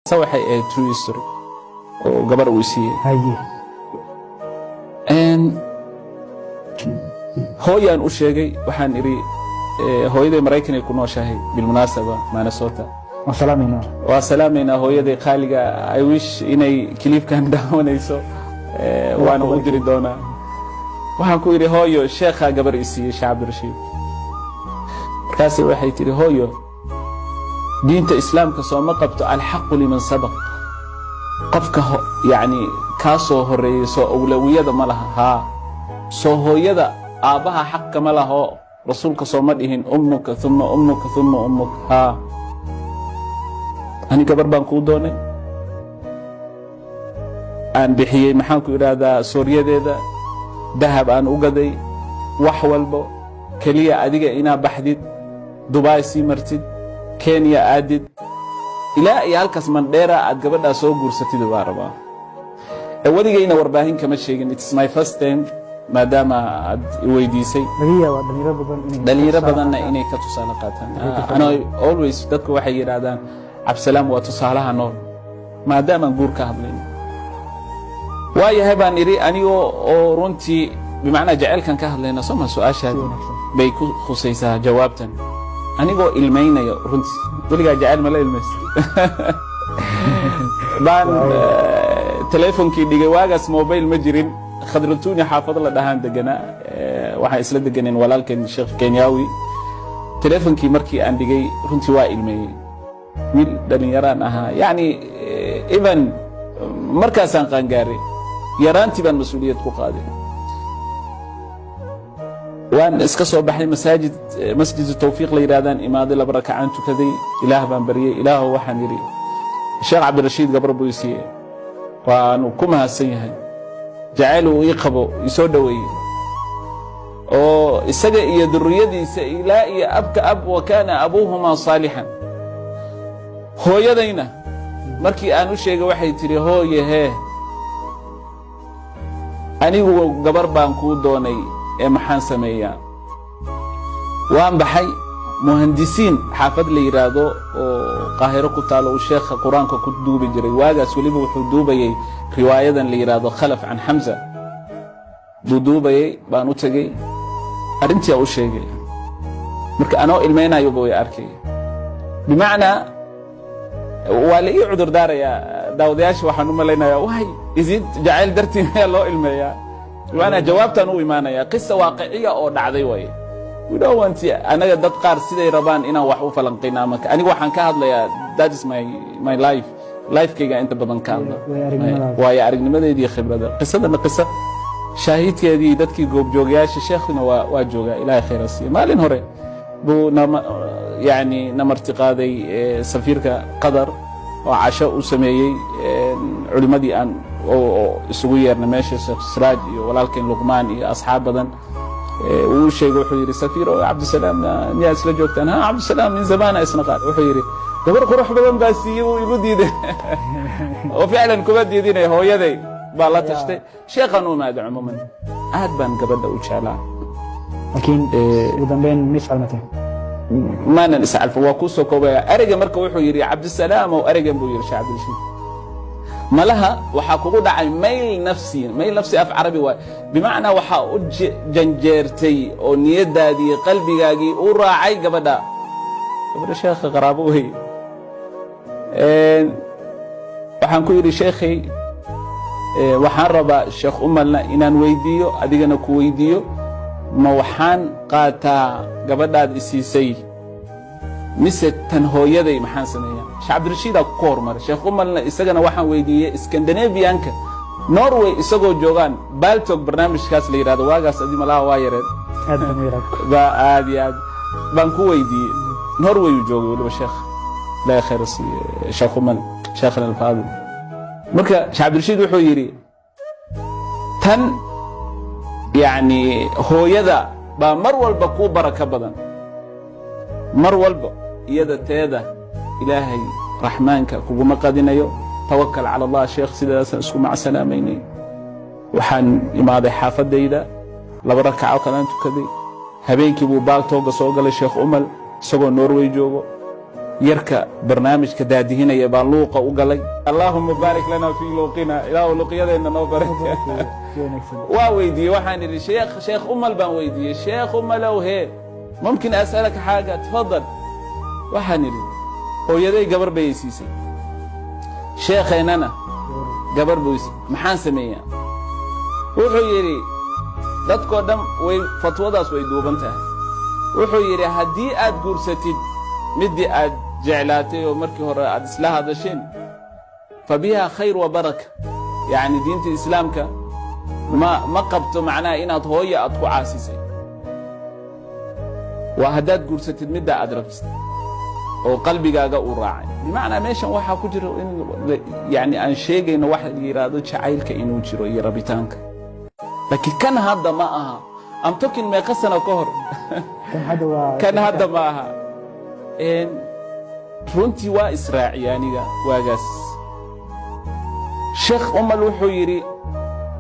Waxay ahayd true history oo gabar uu siiyey. Hooyaan u sheegay. Waxaan idhi, hooyaday Maraykanay ku nooshahay, bilmunaasaba Minnesota. Waan salaamaynaa. Waa salaamaynaa hooyaday qaaliga. I wish inay clipkan daawanayso. Waana u diri doonaa. Waxaan ku idhi, "Hooyo, sheekhaa gabar i siiyey, Sheekh Cabdirashiid." Markaase waxay tidhi, "Hooyo, diinta Islaamka sooma qabto alxaqu liman sabaq? Qofka yacni kaa soo horeeyey soo awlawiyada ma laha? Haa, soo hooyada aabbaha xaq kama laho? Rasuulka sooma dhihin ummuka uma ummuka uma ummuka? Haa, ani gabar baan kuu doonay, aan bixiyey, maxaan ku idhaahdaa, sooryadeeda, dahab aan u gaday, wax walbo. Keliya adiga inaa baxdid, Dubaay sii martid, Kenya aadid, ilaa iyo halkaas Mandheera aad gabadhaa soo guursatid baa rabaa. Weligayna warbaahin kama sheegin. It's my first time, maadaama aad i weydiisay. Laga yaabaa dhalinyaro badan inay dhalinyaro tusaale badanna qaataan. Inay ka tusaale qaataan. Inay ka Ano always dadku waxay yidhaahdaan, "Cabdisalaam waa tusaalaha nool," maadaamaan guur ka hadlayno. Waayahay, baan idhi, anigoo oo runtii bimacnaa jaceylkan ka hadlayna, soo ma Si su-aashaadi wanaagsan. bay ku khusaysaa jawaabtan. Anigoo ilmaynaya runtii, weligaa jacayl ma la ilmaysa, baan telefonkii dhigay. Waagaas mobile ma jirin. Khadratuni xaafado la dhahaan deganaa. Waxaan isla deganeen walaalkeen Sheekh Kenyawi. Telefonkii markii aan dhigay, runtii waa ilmeeyey. Wiil dhalinyaraan ahaa, yacni even markaasaan qaangaaray, yaraantii baan mas-uuliyad ku qaaday. Waan iska soo baxay masaajid, Masjid Tawfiiq la yidhahdaan imaaday. Laba rakacaan tukaday. Ilaah baan baryey. "Ilaahow," waxaan yidhi, "Sheekh Cabdirashiid gabar buu i siiyey, waanu ku mahadsan yahay jacayl uu ii qabo, isoo dhoweeyey, oo isaga iyo duriyadiisa ilaa iyo abka ab wa kaana abuuhumaa saalixan." Hooyadayna markii aan u sheegay, waxay tidhi, "Hooye, hee, anigu gabar baan kuu doonay, ee maxaan sameeyaa?" Waan baxay. Muhandisiin xaafad la yidhaahdo oo Qaahiro ku taalo uu sheekha Qur-aanka ku duubi jiray waagaas. Weliba wuxuu duubayey riwaayadan la yidhaahdo Khalaf can Xamza buu duubayey. Baan u tegey, arrintii u sheegay. Marka anoo ilmaynayoba way arkay. Bimacnaa waa la ii cudur daarayaa. Daawadayaasha waxaan u malaynayaa, waay isid jacayl dartii mayaa loo ilmeeyaa? Bimacnaa jawaabtaan u imaanaya, qisa waaqiciya oo dhacday waye. We don't want anaga dad qaar siday rabaan inaan wax u falanqayna. Ama aniga waxaan ka hadlayaa, that is my life, lifekayga inta badan ka hadla. Waayo aragnimadaada. Waayo aragnimadeedii, khibrada. Qisadana qisa shaahidkeedii, dadkii goobjoogayaasha, sheekhuna waa joogaa, Ilaahay khayra siiya. Maalin hore buu nama yani na martiqaaday, safiirka Qatar oo casho u sameeyey culimmadii aan oo isugu yeernay meesha, Sheekh Siraaj iyo walaalkeen Luqmaan iyo asxaab badan. Uu sheegay, wuxuu yidhi, "Safiir oo Cabdisalaam miyaa isla joogtaan?" "Ha, Cabdisalaam min zamaana isnaqaan." Wuxuu yidhi, "Gabar qurux badan baa siiyey, wuu igu diiday." Oo ficlan kuma diidinay, hooyaday baa la tashtay. Sheekhaan u imaada. Cumuuman aad baan gabadha u jeclaa. Laakiin ugu dambeyn ma iscalmateen? Maanan iscalfo. Waa kuu soo koobaya ereyga. Marka wuxuu yidhi, "Cabdisalaam," ow ereygan buu yidhi Sheekh Cabdirashiid, "malaha waxaa kugu dhacay mayl nafsi." Mayl nafsi af Carabi waay. Bimacnaa waxaa u janjeertay oo niyadaadii, qalbigaagii u raacay gabadha. Gabadha sheekha qaraabo wey. Waxaan ku yidhi, "Sheekhay, waxaan rabaa Sheekh Umalna inaan weydiiyo, adigana ku weydiiyo, ma waxaan qaataa gabadhaad isiisay mise tan hooyaday? Maxaan sameeyaa?" Sheekh Cabdirashiidaa ku hormaray. Sheekh Umalna isagana waxaan weydiiyey Scandinavianka, Norway, isagoo joogaan Paltalk barnaamijkaas la yidhahdo. Waagaas adi malaha waa yareed. Aad baan u yaraa. Ba aad iyo aad baan ku weydiiyey. Norway uu joogay weliba sheekh, Ilaahay khayr siiye, Sheekh Umal, Sheekhna alfaadil. Marka Sheekh Cabdirashiid wuxuu yidhi, "Tan yacni hooyada baa mar walba kuu barako badan, mar walba iyada teeda Ilaahay Raxmaanka kuguma qadinayo. Tawakal cala Allah, sheekh." Sidaasaan isku macsalaamaynay. Waxaan imaaday xaafadayda, laba rakaco kalaan tukaday. Habeenkii buu Paltalkga soo galay Sheekh Umal, isagoo Norway joogo. Yarka barnaamijka daadihinaya baan luuqa u galay. اللهم بارك لنا في luuqina, Ilaahu luuqyadeenna noo baray. Si wanaagsan. Waa weydiiyey, waxaan idhi sheekh, Sheekh Umal baan weydiiyey. "Sheekh Umalow, hee, ممكن أسألك حاجة?" "تفضل." Waxaan idhi, "Hooyaday gabar bay i siisay, sheekheennana gabar buu i, maxaan sameeyaa?" Wuxuu yidhi, dadkoo dhan way fatwadaas way duuban tahay. Wuxuu yidhi, "Haddii aad guursatid middii aad jeclaatay oo markii hore aad isla hadasheen, فبها خير وبركة." Yacni diinta Islaamka ma qabto macnaha inaad hooya aad ku caasisay. Waa haddaad guursatid midda aad rabtid oo qalbigaaga uu raacay. Bimacnaa meeshan waxaa ku jira in yani aan sheegayno waxa la yidhaahdo jacaylka inuu jiro iyo rabitaanka. Laakiin kan hadda ma aha. I'm talking meeqa sano ka hor. Kan hadda waa Kan hadda ma aha. Runtii waa israaciya aniga waagaas. Sheekh Umal wuxuu yidhi,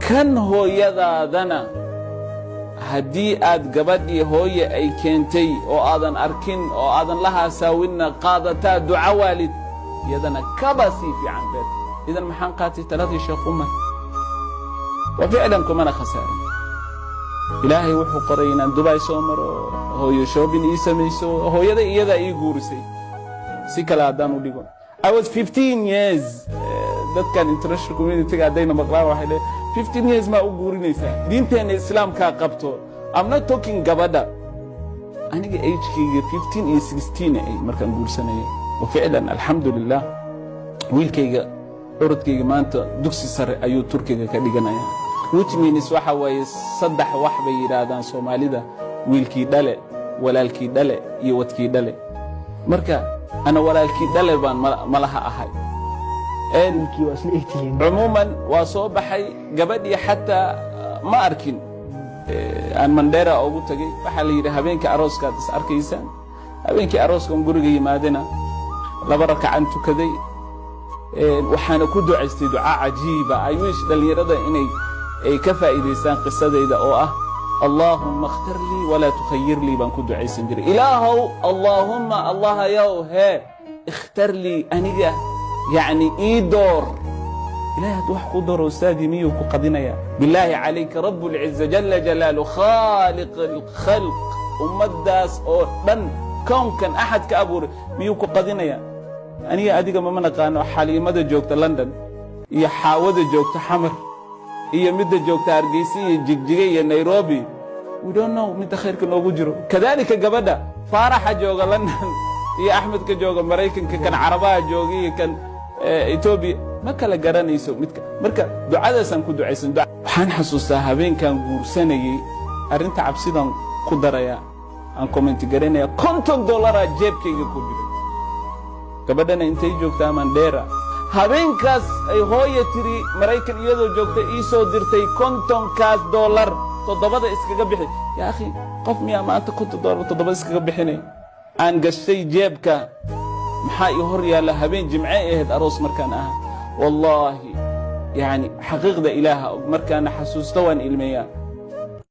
"Kan hooyadaadana haddii aad gabadhii hooye ay keentay oo aadan arkin oo aadan la haasaawinna qaadataa, duca waalid iyadana kaba sii fiican beed." Idan maxaan qaatay? Taladii Sheekh Umal. Wa ficlan kumana khasaarin. Ilaahay wuxuu qoray inaan Dubai soo maro, hooyo shopping ii samayso. Hooyada iyadaa ii guurisay. Si kale haddaan u dhigo, I was 15 years. Dadkan international community-ga haddayna maqlaan waxay leeyihin, 15 years maa u guurinaysaa? Diinteenna Islaamkaa qabto. I'm not talking gabadha. Aniga age-kayga 15 iyo 16 ay markaan guursanayay. Wa ficlan, alxamdulilah, wiilkayga curadkayga maanta dugsi sare ayuu Turkiga ka dhiganaya, which means waxa waaye saddex wax bay yidhaahdaan Soomaalida: wiilkii dhale, walaalkii dhale iyo wadkii dhale. Marka ana walaalkii dhale baan malaha ahay. Wiilkii waa isla egtihiin. Cumuuman waa soo baxay. Gabadhii xataa ma arkin. Aan Mandera ugu tagay. Waxaa la yidhi, habeenkii arooskaad is arkaysaan. Habeenkii arooskan guriga yimaadena laba rakacan tukaday. Waxaana ku ducaystay ducaa cajiiba. I wish dhallinyarada inay ay ka faa'iidaystaan qisadayda oo ah "اللهم اختر لي ولا تخير لي" baan ku ducaysan jiray. Ilaahow, اللهم, Allahayow, hee, اختر لي, aniga yacni ii door. Ilahay hadduu wax kuu dooro, ustaadii, miyuu ku qadinaya? بالله عليك, رب العزة جل جلاله, خالق الخلق, ummaddaas oo dhan, kownkan axad ka abuuray, miyuu ku qadinaya? Aniga adiga mama naqaano Xaliimada joogta London iyo Xaawada joogta Xamar iyo midda joogta Hargeysa iyo Jigjiga iyo Nairobi. We don't know midda khayrka noogu jiro. Kadaalika gabadha, Faaraxa jooga London iyo Axmedka jooga Maraykanka, kan Carabaha jooga iyo kan Etoobiya, ma kala garanayso midka. Marka ducadaasaan ku ducaysan. Waxaan xasuustaa habeenkan guursanayey, arrinta cabsidan ku daraya, aan comment garanaya, $50 aa jeebkayga ku jiray. Gabadhana intay joogtaa? Mandheera. Habeenkaas ay hooya tiri Maraykan iyadoo joogta ii soo dirtay 50-kaas dollar, toddobada iskaga bixi. Yaa akhi, qof miyaa maanta $50 toddoba iskaga bixinay? Aan gashay jeebka. Maxaa ii hor yaalla? Habeen Jimce ahayd, aroos markaan ahaa. Wallaahi, yani xaqiiqda Ilaaha og, markaana xasuusto waan ilmeeyaa.